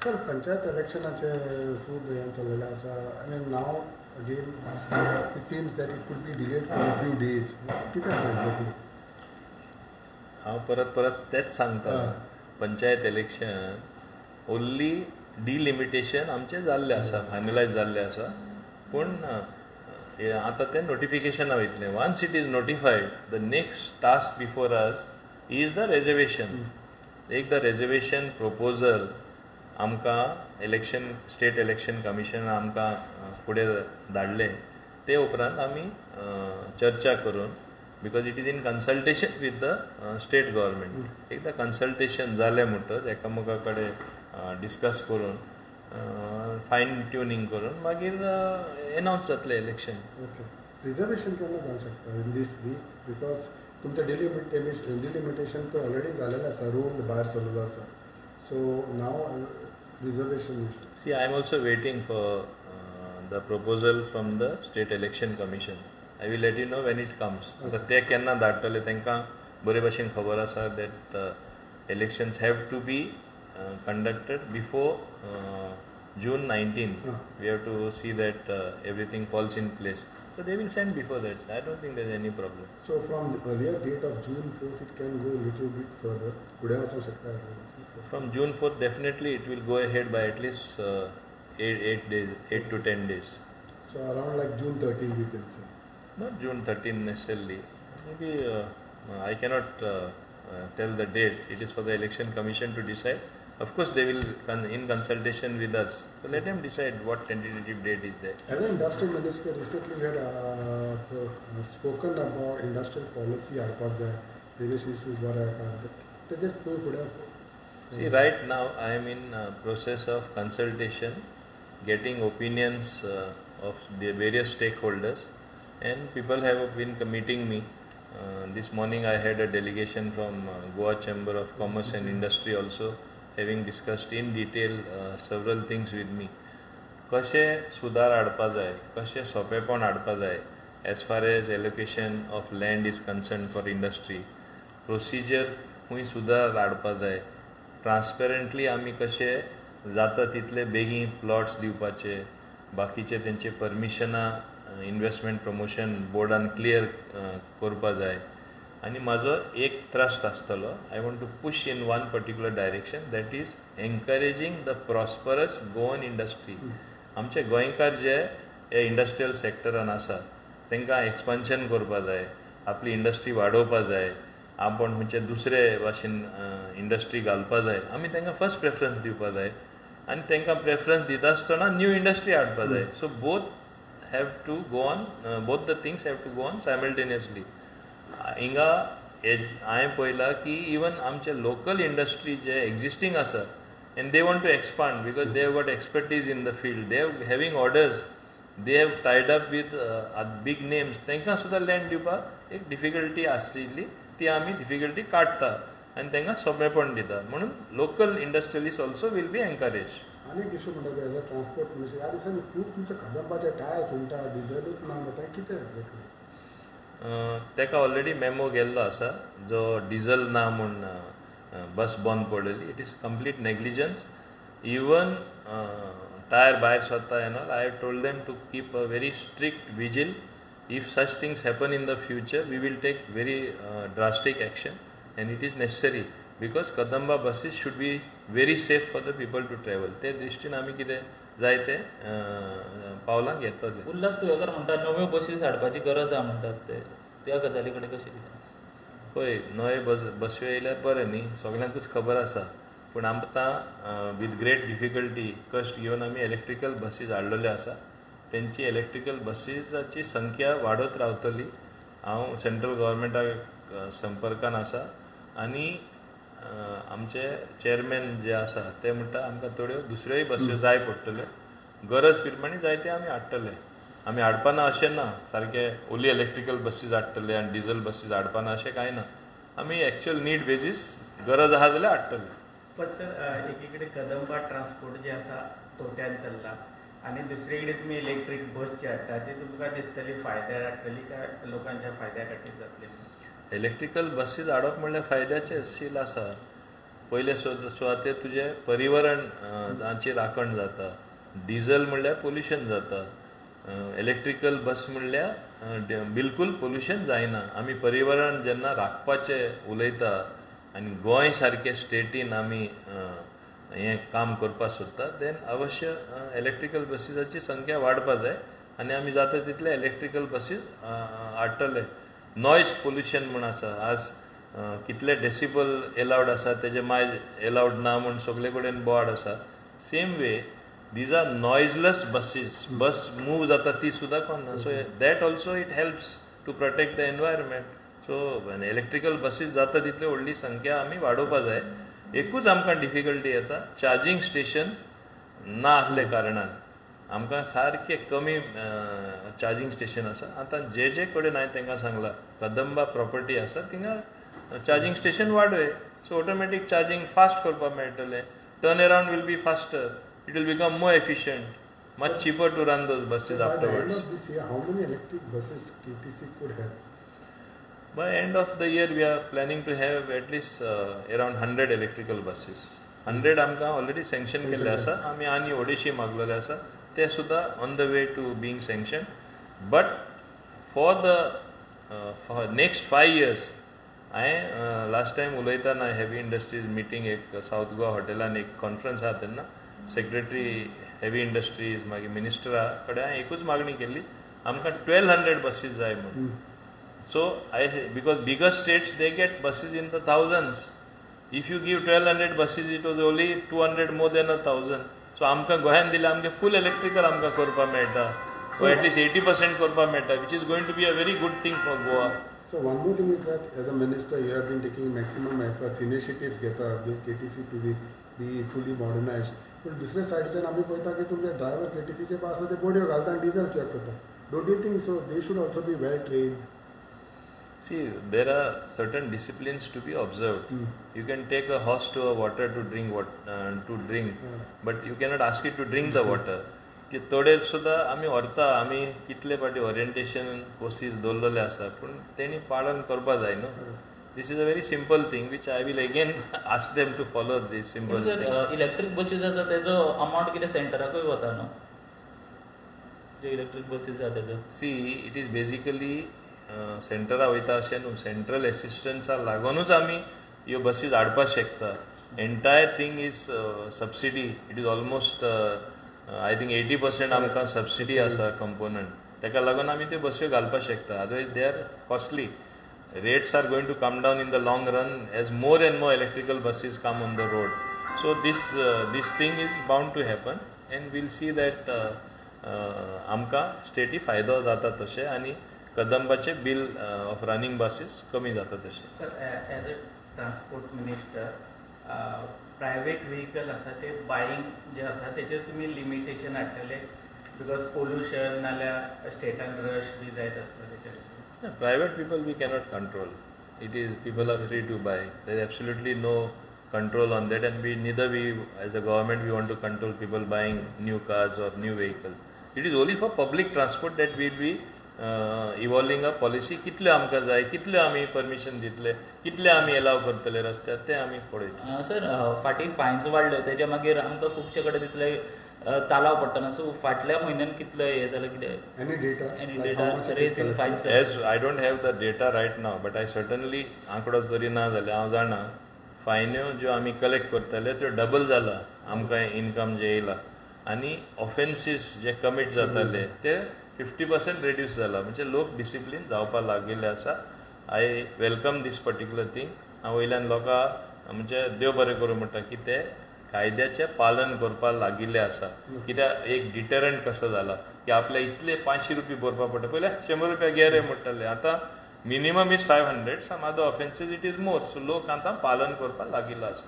Sir, panchayat इलेक्शनाचे खूब हें चल्लेलें आसा आनी now again it seems that it could be delayed for few days. कितें आसा एक्झॅक्टली? हांव परत परत तेच सांगता. पंचायत इलेक्शन ओन्ली डिलिमिटेशन आमचें जाल्लें आसा, फायनलायज जाल्लें आसा, पूण आतां तें नोटिफिकेशना वयतलें. Once it is notified, the next task before us is the reservation. एकदां रेजर्वेशन प्रपोजल आमकां इलेक्शन स्टेट इलेक्शन कमिशन आमकां फुडें धाडलें, ते उपरांत आमी चर्चा करून, because it is in consultation with the state government, एकदां कन्सल्टेशन जालें म्हणटच एकामेका कडेन डिस्कस करून, फायन ट्युनींग करून मागीर एनावन्स जातलें इलेक्शन. ओके, रिजर्वेशन केन्ना जावंक शकता? In these week? Because तुमचें डिलिमिटेशन तर ऑलरेडी जालेलें आसा, रोल भायर सरलेलो आसा, so now reservation. See, I am also waiting for the proposal from the State Election Commission. I will let you know when it comes. आतां ते केन्ना धाडटले, तांकां बरे भाशेन खबर आसा that elections have to be conducted before June 19. We have to see that everything falls in place. So they will send before that. I don't think there is any problem. So from the earlier date of June 4th, it can go little bit further. फुडें वचूंक शकता? From June 4th, definitely it will go ahead by at least 8 days, 8 to 10 days. So around like June 13 we can say? Not June 13 necessarily. Maybe I cannot tell the date. It is for the Election Commission to decide. Of course, they will in consultation with us. So let them decide what tentative date is there. As an industry minister, recently you had spoken about industrial policy हाडपाक जाय, various issues बरे येतात, तेजेर खंय फुडें? See, right now I am in process of consultation, getting opinions of the various stakeholders, and people have been meeting me. This morning I had a delegation from Goa Chamber of Commerce and Industry also, having discussed in detail several things with me. कशें सुदार हाडपा जाय, कशें सोंपेपण हाडपा जाय as far as allocation of land is concerned for industry, procedure खंय सुदार हाडपा जाय, ट्रान्सपेरंटली आमी कशे जाता तितले बेगीन प्लॉट्स दिवपाचे, बाकीचे तेंचे परमिशनां इनवेस्टमेंट प्रमोशन बोर्डान क्लियर करपा जाय. आनी म्हाजो एक थ्रस्ट आसतलो, I want to push in one particular direction, that is encouraging the prosperous Goan industry. आमचे गोंयकार जे हे इंडस्ट्रियल सेक्टरान आसा, तांकां एक्सपान्शन करपा जाय, आपली इंडस्ट्री वाडोवपा जाय, आपूण खंयचे दुसरे भाशेन इंडस्ट्री घालपा जाय, आमी तांकां फर्स्ट प्रेफरन्स दिवपा जाय आनी तांकां प्रेफरन्स दिता आसतना न्यू इंडस्ट्री हाडपा जाय. So both have to go on, both the things have to go on simultaneously. हिंगा हांवें पळयलां की इवन आमचे लोकल इंडस्ट्री जे एक्झिस्टींग आसा and they want to expand because they have got expertise in the field, they have having orders, they have tied up with big names, तांकां सुद्दां land दिवपाक एक डिफिकल्टी आशिल्ली, ती आमी डिफिकल्टी काडटा आनी तांकां सोंपेपण दिता. म्हणून local industrialist also will be encouraged. आनी एक इशू म्हणटा, एज अ ट्रान्सपोर्ट मिनिस्टर, ह्या दिसांनी खूब तुमच्या कदंबाचे टायर्स म्हणटा, डिझलूच ना म्हणटा, कितें एक्झॅक्टली? ताका ऑलरेडी मेमो गेल्लो आसा. जो डिझल ना म्हूण बस बंद पडलेली, it is complete negligence. Even tyre भायर सरता and all, I have told them to keep a very strict vigil. If such things happen in the future, we will take very drastic action, and it is necessary because Kadamba buses should be very safe for the people to travel. ते दृश्टीन आमी कितें जाय ते पावलां घेतले. उल्हास तुयेंकार म्हणटा, नव्यो बसीस हाडपाची गरज आहा म्हणटात ते, त्या गजाली कडेन कशें कितें? पळय, नवे बसी येयल्यार बरें न्ही, सगल्यांकूच खबर आसा. पूण आतां विथ ग्रेट डिफिकल्टी, कश्ट घेवन आमी इलेक्ट्रिकल बसीस हाडलेल्यो आसा. तेंची इलेक्ट्रिकल बसीसाची संख्या वाडत रावतली. हांव सेंट्रल गव्हर्मेंटा संपर्कान आसा आनी आमचे चेअरमॅन जे आसा ते म्हणटा, आमकां थोड्यो दुसऱ्योय बस्यो जाय पडटल्यो. गरज प्रमाणे जाय ते आमी हाडटले. आमी हाडपाना अशें ना, सारके ओन्ली इलेक्ट्रिकल बसीस हाडटले आनी डिझल बसीस हाडपाना अशें कांय ना. आमी एक्चुअल नीड बेजीस गरज आहा जाल्यार हाडटले. पण सर, एकीकडे कदंबा ट्रान्सपोर्ट जे आसा तोट्यान चल्ला आनी दुसरे कडेन तुमी इलेक्ट्रीक बस जी हाडटा, ती तुमकां दिसतली फायद्यार हाडटली काय लोकांच्या फायद्या खातीर जातली? इलेक्ट्रिकल बसीस हाडप म्हणल्यार फायद्याचें शील आसा. पयले सुवातेर तुजें पर्यावरणाची राखण जाता. डिझल म्हणल्यार पोल्युशन जाता, इलेक्ट्रिकल बस म्हणल्यार बिलकूल पोल्युशन जायना. आमी पर्यावरण जेन्ना राखपाचें उलयता आनी गोंय सारके स्टेटीन आमी हें काम करपाक सोदता, देन अवश्य इलेक्ट्रिकल बसीसाची संख्या वाडपा जाय आनी आमी जाता तितले इलेक्ट्रिकल बसीस हाडटले. नॉयज पोल्युशन म्हूण आसा, आज कितले डेसिबल एलावड आसा तेजे मायज एलावड ना म्हूण सगळे कडेन बोर्ड आसा. Same way these are noiseless buses, bus move जाता ती सुद्दां कोन्ना. So that also it helps to protect the environment. So electrical buses जाता तितली व्हडली संख्या आमी वाडोवपा जाय. एकूच आमकां डिफिकल्टी येता, चार्जींग स्टेशन ना आसले कारणान आमकां सारकें कमी चार्जींग स्टेशन आसा. आतां जे जे कडेन हांवें तांकां सांगलां, कदंबा प्रॉपर्टी आसा थिंगा चार्जींग स्टेशन वाडय, सो ऑटोमॅटीक चार्जींग फास्ट करपाक मेळटलें. Turn around will be faster, it will become more efficient, much cheaper to run those buses afterwards. By the end of this year, how many electric buses KTC could have? By end of the year, we are planning to have at least around 100 electrical buses. 100 आमकां already sanction केल्ले आसा, आमी आनी ओडिशी मागलेले आसा, ते सुद्दां on the way to being sanction. But for the next 5 years, हांवें last time उलयतना हेवी इंडस्ट्रीज मिटींग एक सावथ गोवा हॉटेलान एक कॉन्फरन्स आहा तेन्ना सेक्रेटरी हेवी इंडस्ट्रीज मागीर मिनिस्टरा कडेन हांवें एकूच मागणी केल्ली, आमकां 1200 बसीस जाय म्हूण. So I, because bigger states they get buses in the thousands. If you give 1200 buses, it was only 200 more than 1000. So आमकां गोंयान दिल्यार आमकां फूल इलेक्ट्रिकल आमकां करपाक मेळटा, सो एटलिस्ट 80% करपाक मेळटा, which is going to be a very good thing for Goa. So one more thing is that as a minister you have been taking maximum efforts, initiatives घेता KTC to be fully modernized. पूण दुसऱ्या सायडीच्यान आमी पळयता की तुमचे driver केटीसीचे आसा ते बोडयो घालता आनी डिझल चॅक करता. Don't you think so they should also be well trained? See, there are certain disciplines to be observed. You can take a horse to a water to drink, but you cannot ask it to drink the water. ते थोडे सुद्दां आमी व्हरता, आमी कितले फावटी orientation courses दवरलेले आसा, पूण तेणी पालन करपा जाय न्हू. This is a very simple thing which I will again ask them to follow this simple thing. Electric buses आसा तेजो अमावंट कितें सेंटराकूय वता न्हू, जे इलेक्ट्रीक बसीस आसा तेजो? सी, it is basically सेंटरा वयता अशें न्हू, सेंट्रल एसिस्टन्सा लागूनच आमी ह्यो बसीस हाडपाक शकता. Entire thing is subsidy. It is almost I think 80% आमकां सबसिडी आसा कंपोनंट, ताका लागून आमी त्यो बस्यो घालपाक शकता. Otherwise they are costly. Rates are going to come down in the long run as more and more electrical buses come on the road. So this thing is bound to happen and we'll see that आमकां स्टेटी फायदो जाता तशें आनी कदंबाचे bill of running buses कमी जाता तशें. Sir, as a transport minister, private vehicle आसा ते बायींग जे आसा तेचेर तुमी लिमिटेशन हाडटले, because pollution नाल्यार स्टेटान रश बी जायत आसता तेचेर? Private people we cannot control. It is people are free to buy. There is absolutely no control on that, and we neither we as a government we want to control people buying new cars or new vehicle. It is only for public transport that we will be evolving a policy. कितले आमकां जाय, कितले आमी permission दितले, कितले आमी allow करतले रस्त्यार, ते आमी पळयतले. सर, फाटीं फायन्स वाडल्यो तेज्या मागीर आमकां खुबशे कडेन दिसले तालाव पडटना, सो फाटल्या म्हयन्यान कितले हें जालें कितें? Any data? Any data raise in fines? As I don't have the data right now, but I certainly आंकडो जरी ना जाल्यार हांव जाणा फायन्यो ज्यो आमी कलेक्ट करताले त्यो डबल जाला आमकां इनकम जें येयला, आनी ऑफेन्सीस जे कमीट जाताले ते 50% रिड्यूस जाला. म्हणजे लोक डिसिप्लीन जावपाक लागिल्ले आसा. I welcome this particular thing. हांव वयल्यान लोकांक म्हणजे देव बरें करूं म्हणटा की ते कायद्याचें पालन करपाक लागिल्लें आसा. कित्याक एक डिटरंट कसो जाला की आपल्या इतले 500 रुपया भरपा पडटा, पयले 100 रुपया घे रे म्हणटाले, आतां minimum is 500, some other offences it is more. So लोक आतां पालन करपाक लागिल्लो आसा.